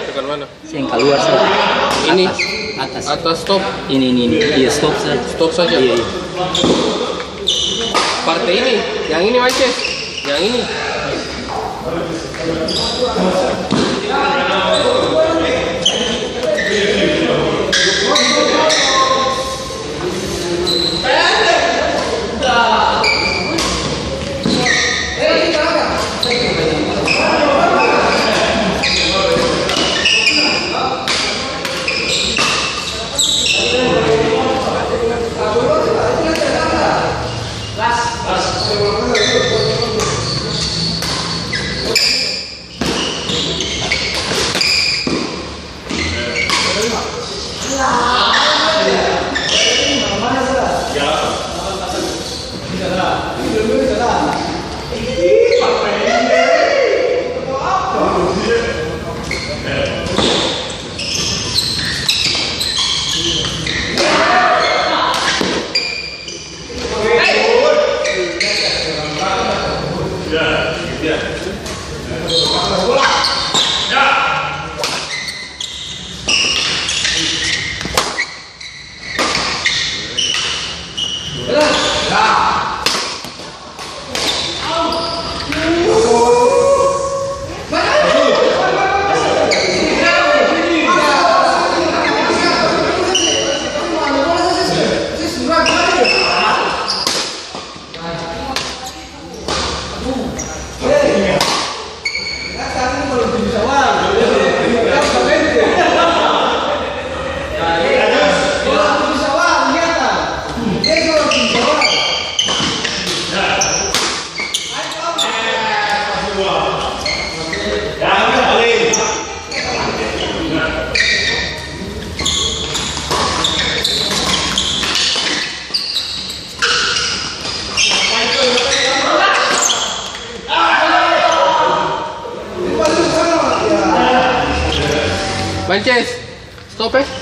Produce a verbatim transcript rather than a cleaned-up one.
Tekan mana? Seng kaluar sa. Ini? Atas, atas. Atas stop? Ini, ini, ini. Iya, stop sa. Stop saja? Iya, iya. Partai ini? Yang ini, Mances? Yang ini? Mances, stop, eh.